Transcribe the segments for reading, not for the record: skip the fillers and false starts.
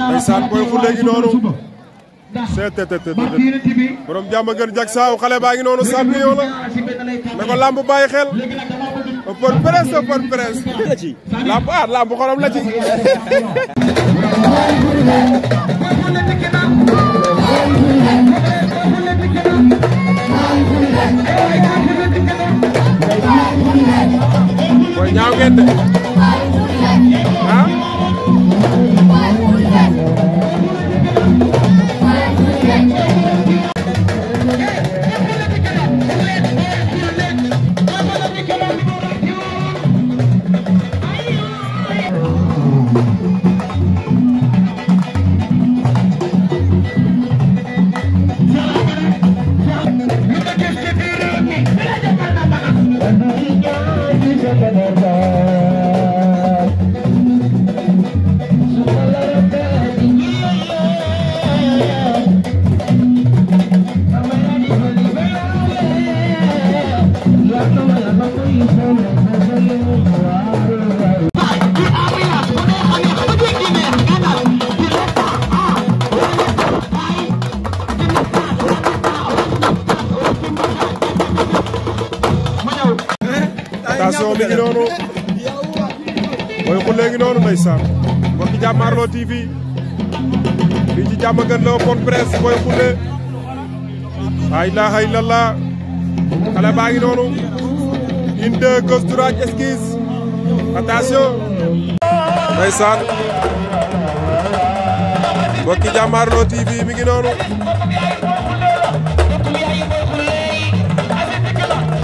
ndeysaan Boy Khoule ngi noonu borom jàmm gën jak saaw xale baa ngi noonu champion la na ko lamb bàyyi xel open presse lamb xorom la ci Boy ñaaw ngeen de ah attention mi ngi noonu Boy Khoule ngi noonu ndeysaan mbokki Jàmmaarloo TV fii ci Diamaguène la open presse Boy Khoule la ilaha illallah xale baa ngi noonu une deux gauche droite esquisse attention ndeysaan mbokki Jàmmaarloo TV mi ngi noonu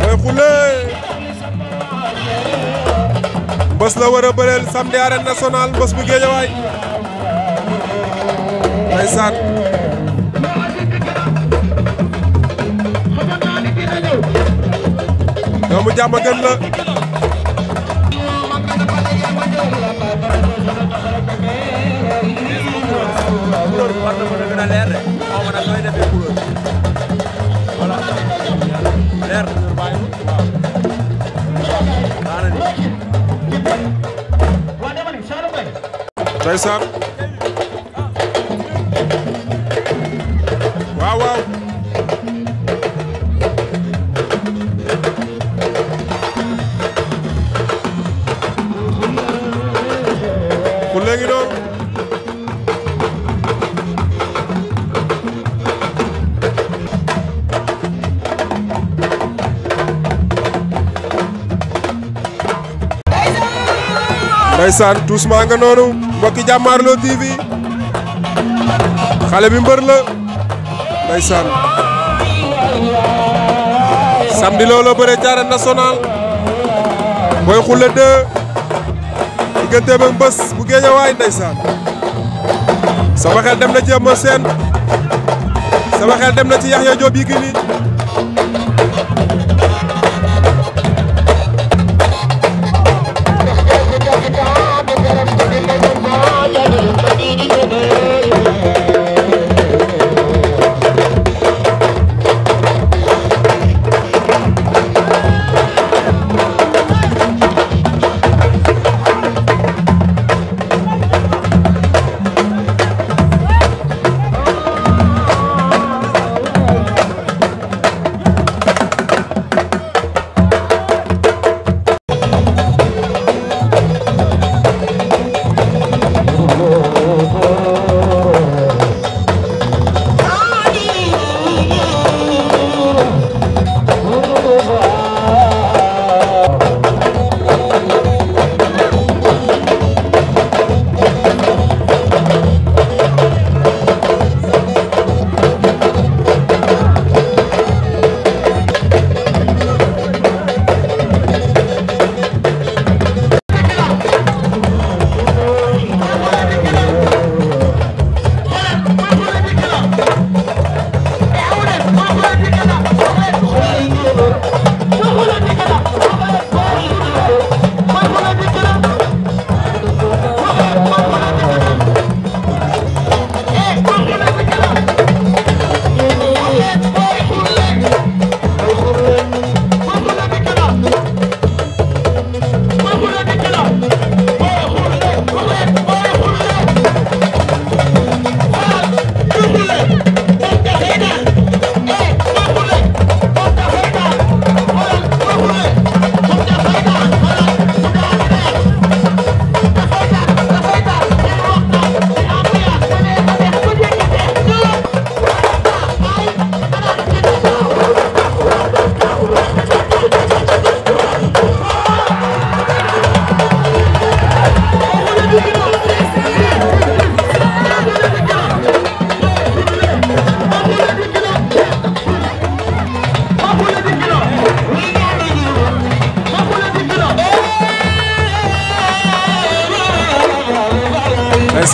Boy Khoule bés la war a bëreel samedi arène nationale bés bu Géejawaay ndeysaan doomu Diamaguène la ndeysaan waaw waaw Khoule ngi noonu ndeysaan tous maa nga noonu mbokki Jàmmaarloo TV xale bi mbër la ndeysaan samedi loolu bëre ci arène nationale Boy Khoule 2 digganteem ak Mbeuss bu Géejawaay ndeysaan sama xel dem na ci Eumeu Sène sama xel dem na ci Yaxya Joob Yékini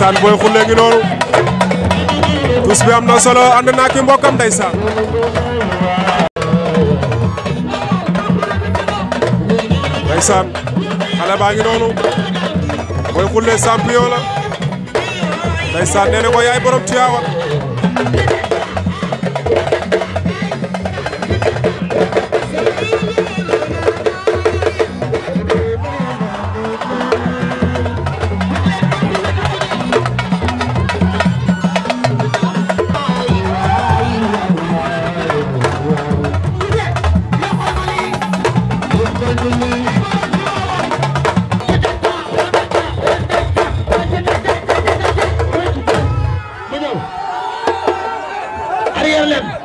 ndeysaan Boy Khoule ngi noonu tous bi am na solo ànd naa ki mbokkam ndeysaan ndeysaan xale baa ngi noonu Boy Khoule champion la ndeysaan nee na ko yaay borom Tivaouane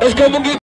est-ce que mu ngi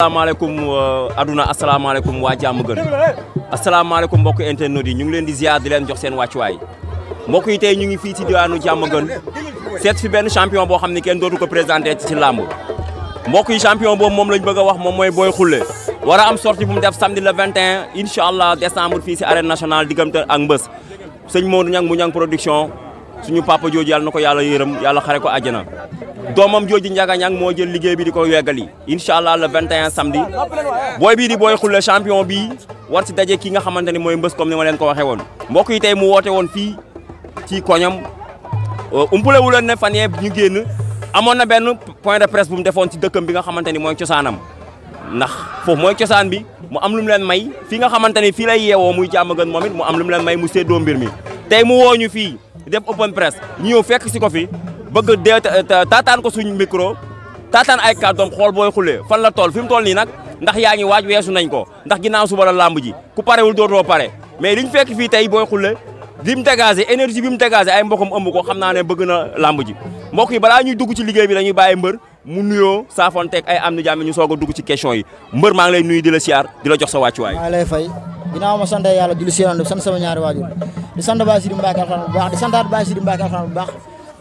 asalaamaaleykum aduna asalaamaaleykum waa jàmm gën asalaamaaleykum mbokk internet yi ñu ngi leen di ziar di leen jox seen wàccuwaay mbokk yi tey ñu ngi fii ci diwaanu jàmm gën seet fi benn champion boo xam ne kenn dootu ko présenté ci làmb mbokk yi champion boobu moom lañ bëgg a wax moom mooy Boy Khoule war a am sortie bu mu def samedi le 21 incha allah décembre fii si arène nationale diggante ak Mbës sëñ Modou Niang mu Niang production suñu papa jooju yàlla na ko yàlla yërëm yàlla xare ko àjjana doomam jooju Ndiaga Niang moo jël liggéey bi di ko weggali incha allah le 21 samedi booy bii di Boy Khoule champion bi war si daje ki nga xamante ni mooy Mbës comme ni ma leen ko waxee woon mbokk yi tey mu woote woon fii ci koñam umpule wu leen ne fan yee ñu génn amoon na benn point de presse bu mu defoon ci dëkkam bi nga xamante ni mooy cosaanam ndax foofu mooy cosaan bi mu am lu mu leen may fii nga xamante ni fii lay yeewoo muy jàmm gën moom it mu am lu mu leen may mu séddoo mbir mi tey mu woo ñu fii def open press ñu ñëw fekk si ko fi bëgg dee taataan ko suñu micro taataan ay kàddoom xool Boy Khoule fan la toll fi mu toll nii nag ndax yaa ngi waaj weesu nañ ko ndax ginnaaw suba la làmb ji ku parewul dootoo pare mais liñ fekk fii tey Boy Khoule li mu dégagé énergie bi mu dégagé ay mbokam ëmb ko xam naa ne bëgg na làmb ji mbokk yi balaa ñuy dugg ci liggéey bi dañuy bàyyi mbër mu nuyoo saafonteeg ay am na jàmm ñu soog a dugg ci question yi mbër maa ngi lay nuyu di la siyaar di la jox sa wàccuwaay. maa ngi lay fay ginnaaw ma sant yàlla julli si yonent bi sant sama ñaari waajur di sant Baye Sidi Mbacke alxuraan bu baax di santaat Baye Sidi Mbacke alxuraan bu baax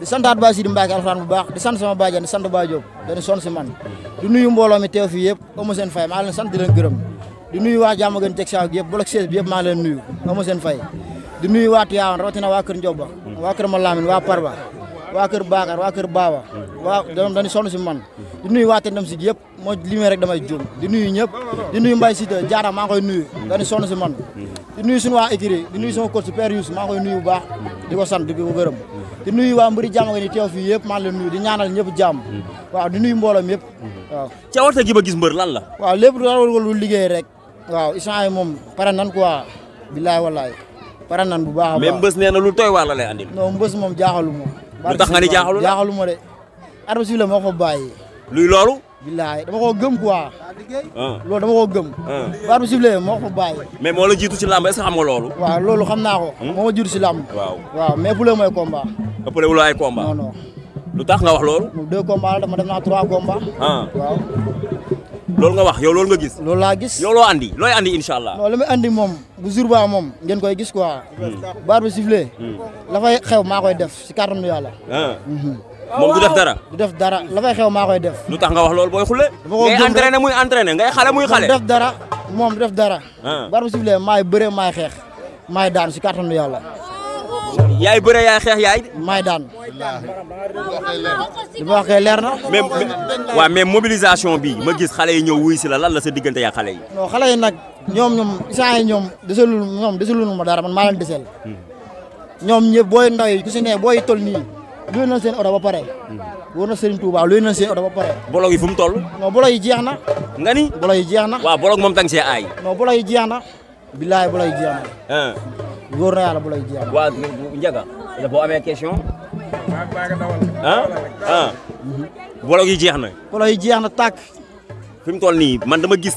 di santaat Baye Sidi Mbacke alxuraan bu baax di sant sama bàjjan di sant Baye Diop dañu sonn si man di nuyu mbooloo mi teew fii yëpp amu seen fay maa ngi leen sant di leen gërëm di nuyu waa jàmm gën teg saa yëpp bolok 16 bi yëpp maa ngi leen nuyu amu seen fay di nuyu waa Tivaouane rawatina waa kër Ndioba waa kër Malamine waa Parba waa kër Bakar waa kër Baba waa dañu sonn si man di nuyu waa Tendam si yëpp moo limee rek damay juum di nuyu ñëpp di nuyu Mbaye Sita Diarra maa ngi koy nuyu dañu sonn si man di nuyu suñu waa écurie di nuyu sama coach Super Youssou maa ngi koy nuyu bu baax di ko sant di ko gërëm di nuyu waa mbëri jàmm nga ni teew fii yëpp maa ngi leen nuyu di ñaanal ñëpp jàmm waaw di nuyu mbooloom yëpp waaw cawarte gi ba gis mbër lan la waaw lépp lu liggéey rek waaw instant yi moom pare nan quoi billaay wallaay pare nan bu baax a baax mais Mbës nee na lu tooy waar la lay andil non Mbës moom jaaxalu ma lu tax nga ni jaaxalu ma de arba si la moo ko bàyyi luy loolu billaay dama ko gëm quoi loolu dama ko gëm arba si la moo ko bàyyi mais moo la jiitu ci làmb est-ce que xam nga loolu waaw loolu xam naa ko moo ma jiitu si làmb waaw mais bu lee mooy combat ëppale wu la ay combat non non lu tax nga wax loolu moom 2 combats la dama def naa 3 combats waaw loolu nga wax yow loolu nga gis loolu laa gis yow loo andi looy andi incha allah non li may andi moom bu jour ba moom ngeen koy gis quoi baar bi sifflé la fay xew maa koy def si kàttanu yàlla moom du def dara. du def dara la fay xew maa koy def. lu tax nga wax loolu Boy Khoule. ngay entraîné muy entraîné ngay xale muy xale. du def dara moom du def dara. bar bu siflee maay bëre maay xeex maay daan si kàttanu yàlla. yaay bëre yaay xeex yaay. maay daan. li ma wax kay leer na. mais mobilisation bi ma gis xale yi ñëw wuy si la lan la sa diggante yaa xale yi. non xale yi nag ñoom saa yi ñoom desalul ma dara man maa leen desel. ñoom ñëpp booy ndaw yi ku si ne booy toll nii luy na seen oto ba pare. wóor na Serigne Touba luy na seen oto ba pare. bolog yi fu mu toll. non bolog yi jeex na. nga ni. bolog yi jeex na. waaw bolog moom tang see aay. non bolog yi jeex na. billaay bolog yi jeex na. wóor na yàlla bolog yi jeex na. waaw Ndiaga boo amee question. bolog yi jeex na. bolog yi jeex na tàkk. fi mu toll nii man dama gis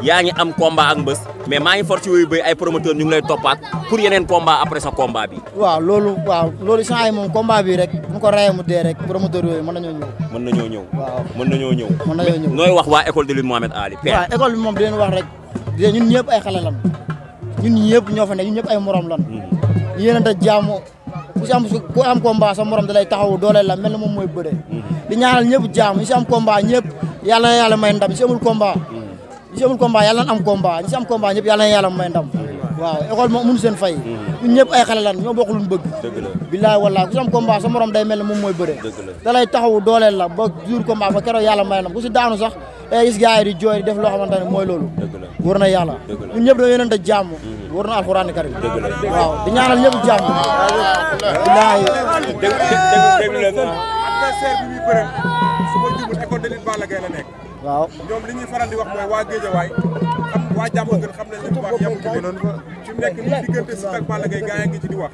yaa ngi am combat ak mbës mais maa ngi for ci yooyu béy ay promoteur ñu ngi lay toppaat pour yeneen combat après sa combat bi. waaw loolu saa yi moom combat bi rek mu ko rayee mu dee rek promoteur yooyu mën nañoo ñëw. mën nañoo ñëw. waaw mën nañoo ñëw. mën nañoo ñëw nooy wax waa école de lutte Mohamed Ali. waaw école bi moom di leen wax rek ñun ñëpp ay xale lan ñun ñëpp ñoo fa nekk ñun ñëpp ay morom lan. yéenante jàmm ku am combat sa morom da lay taxawu dooleel la mel na moom mooy bëre. di ñaanal ñëpp jàmm ñi si am combat ñëpp yàlla na yàlla may ndam ñi si amul combat. ñi si amul combat yàlla na am combat ñi si am combat ñëpp yàlla na yàlla may ndam. waaw école moom mënu seen fay. ñun ñëpp ay xale lan ñoo bokk lu ñu bëgg. dëgg la billaay wallaay ku si am combat sa morom day mel ne moom mooy bëre. dëgg la da lay taxawu dooleel la ba jour combat ba keroog yàlla may ndam ku si daanu sax day gis gars yi di jooy di def loo xamante ne mooy loolu. dëgg la wóor na yàlla ñun ñëpp dañoo yéenante jàmm. wóor na alxuraan karim. dëgg la waaw di ñaanal ñëpp jàmm. billaay. adversaire bi muy bëre su ma jubul école de lutte Balla Gaye la nekk. waaw ñoom li ñuy faral di wax mooy waa Géejawaay xam waa jàmm gën xam nañ li bu baax yamu ci noonu fi mu nekk nii diggante si ak Balla Gaye gaa yaa ngi ci di wax.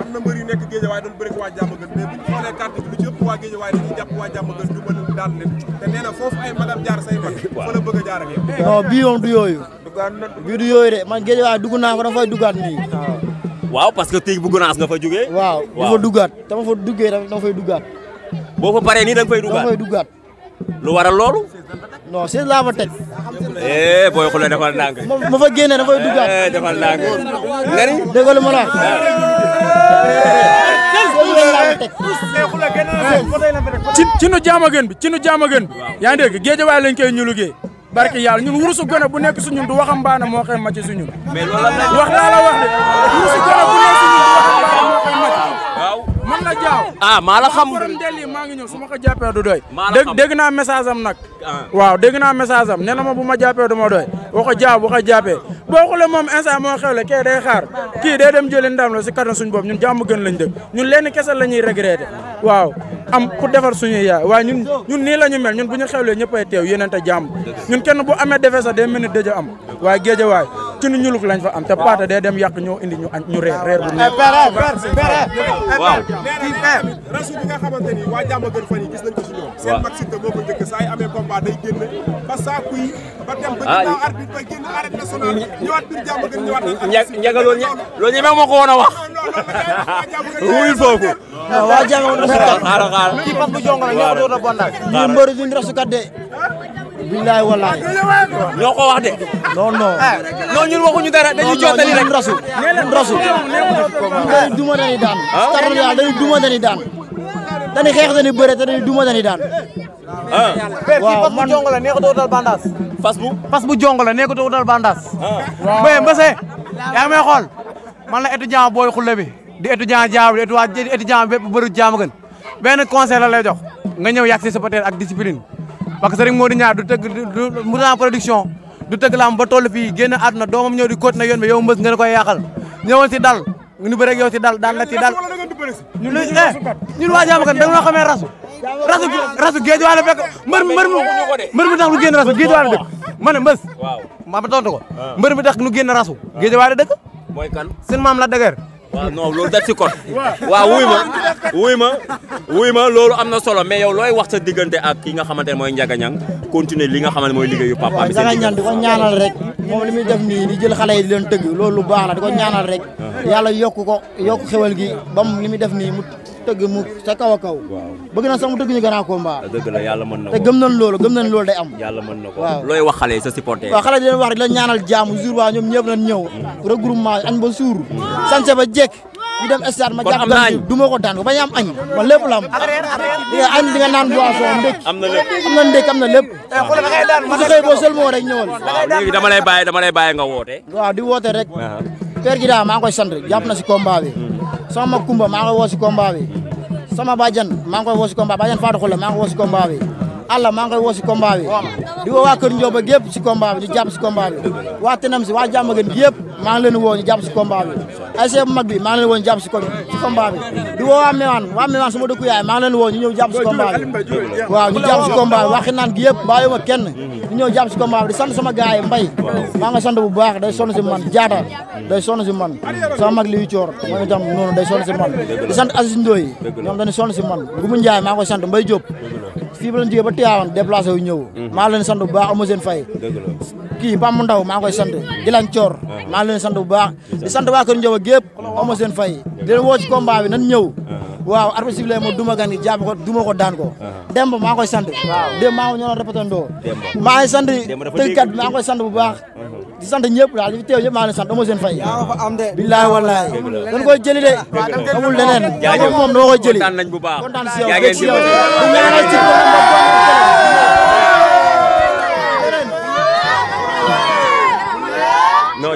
am na mbër yu nekk Géejawaay doon bëri ko waa jàmm gën mais bu ñu xoolee carte bi lu ci ëpp waa Géejawaay dañuy jàpp waa jàmm gën ñu mën daan leen te nee na foofu ay madame jaar say mag fa la bëgg a jaar ak yow. non bii moom du yooyu. bii du yooyu de man Géejawaay dugg naa ko dama fay duggaat nii. waaw parce que tey bu gunaas nga fa jógee. waaw du fa duggaat dama fa duggee dama fay duggaat. boo fa paree nii da nga fay duggaat dama fay duggaat. lu waral loolu. non c'est laa fa teg. Boy Khoule defal ndànk. ma fa génnee dafay duggaat. defal ndànk. nga ni. dégg nga ma la. ci nu jaamagën bi yaa ngi dégg Géejawaay lañ koy ñu liggéey barki yàlla ñun wurusu gone bu nekk suñun du waxambaane moo xëy ma ci suñun mais loolu la wax naa la wax de wurusu gone bu nekk suñun du waxambaane moo xëy ma ci waaw man la jaaw maa la xam borom del yi maa ngi ñëw su ma ko jàppee du doy maa la xam dégg naa message am nag waaw dégg naa message am nee na ma bu ma jàppee du ma doy waxo jaaw bu ko jàppee Boy Khoule moom instant moo xewle kii day xaar kii day dem jëli ndam la si kattan suñu bopp ñun jàmm gën lañ dëkk ñun lenn kese la ñuy regretté waaw am ku defar suñuy yaay waaye ñun nii la ñu mel ñun bu ñu xewlee ñëppay teew yéenante jàmm ñun kenn bu amee defee sax day mel ni dëj am waaye Géejawaay ci nu ñuluk lañ fa am te paate day dem yàq ñoo indi ñu reer bu neex waaw rasu bi nga xamante ni waa jàmm gën fan yi gis nañ ko ci ñoom seen mag Siteu moo ko njëkk saa yi amee combat day génn ba saaku yi ba dem ba ginnaaw arbitre ba génn arène nationale ñëwaat biir jàmm gën ñëwaat Ndiaga loolu ñeme ma ko woon a wax wuyul foofu waa jàmm gën xaaral kii pas bu jonga la ñoo ko doon a bondaal ñi mbëri duñ rasukat de billaay wallaay ñoo ko wax de non ñun waxuñu dara dañuy jottali rek rasu dañuy duma dañuy daan karnu yàlla dañuy duma dañuy daan dañuy xeex dañuy bëre te dañuy duma dañuy daan waaw man jongo la neexutoo dal bandaas fas bu jongo la neexutoo dal bandaas mais mbase yaa ngi may xool man la étudiant Boy Khoule bi di étudiant jaaw di étudiant bépp bëru jaam gën benn conseil la lay jox nga ñëw yàgg si sa peut-être ak discipline parce que Serigne Modou Niang du tëgg Mourlan production du tëgg lam ba toll fii génn àdduna doomam ñëw di continuer yoon bi yow mbës nga ne koy yàqal ñëwoon si dal ñu bëre ak yow si dal daan la si dal ñun waa jaam gën da nga xamee rasu Géejawaay la fekk mbër mi tax lu génn rasu Géejawaay la dëkk ma ne mbës ma tontu ko mbër mi tax nu génn rasu Géejawaay la dëkk mooy kan seen maam la dëgër waaw non loolu daf si kon waaw wuy ma loolu am na solo mais yow looy wax sa diggante ak ki nga xamante ne mooy Ndiaga Niang continuer li nga xamante ne mooy liggéeyu papa bi Ndiaga Niang di ko ñaanal rek moom li muy def nii di jël xale yi di leen tëgg loolu lu baax la di ko ñaanal rek yàlla yokk xewal gi bam li muy def nii mu tëgg mu sa kaw a kaw bëgg na sax mu tëgg ñu gën a combat dëgg la yàlla mën na ko te gëm nañ loolu day am yàlla mën na ko waaw looy wax xale yi sa supporter waaw xale di leen wax di la ñaanal jàmm jour waa ñoom ñëpp nañ ñëw regroupement añ ba suur sanse ba jekk ñu dem stade ma jàpp gan du ma ko daan ko bañ am añ man lépp la am di nga añ di nga naan boisson ndékk am na ndékk am na lépp ku si xëy boo sël moo rek ñëwal léegi dama lay bàyyi nga woote waaw di woote rek Père Guida maa ngi koy sant jàpp na si combat bi sama Kumba maa ngi koy woo si combat bi sama Badiane maa ngi koy woo si combat Badiane Fatou Khoule maa ngi koy woo si combat bi Allah maa ngi koy woo si combat bi di woo waa Kër Ndioba gi yëpp si combat bi di jàpp si combat bi waa Tenam si waa Diamaguène gi yëpp maa ngi leen woo ñu jàpp si combat bi ay bu mag bi maa ngi leen woo ñu jàpp si combat bi di woo waa Mewane sama dëkku yaay maa ngi leen woo ñu ñëw jàpp si combat bi waaw ñu jàpp si combat bi waxi naan gi yëpp bàyyiwuma kenn ñu ñëw jàpp si combat bi di sant sama gars yi Mbay maa nga sant bu baax day sonn si man Jaata day sonn si man sama mag li yu coor moom itam noonu day sonn si man di sant Aziz Ndoye ñoom dañu sonn si man Gumu Ndiaye maa ngi koy sant Mbay Diop fii ba lañ jógee ba Tivaouane déplacé wu ñëw maa leen sant bu baax amu seen fay kii Pam Ndaw maa ngi koy sant Gilan Coor maa leen sant bu baax di sant waa Kër Ndioba gépp amu seen fay di leen woo ci combat bi nan ñëw waaw arbitre sifflé ma duma gan gi jàpp ko duma ko daan ko Demb maa ngi koy sant démb maa ngi ñoo répété ndoo maa ngi sant tëggkat bi maa ngi koy sant bu baax di sant ñëpp daal di fi teew ñëpp maa ngi leen sant amu seen fay billaahi wallaahi dañ koy jëli de amul leneen moom dama koy jëli kontaan si yow bég si yow du ñaanal ci non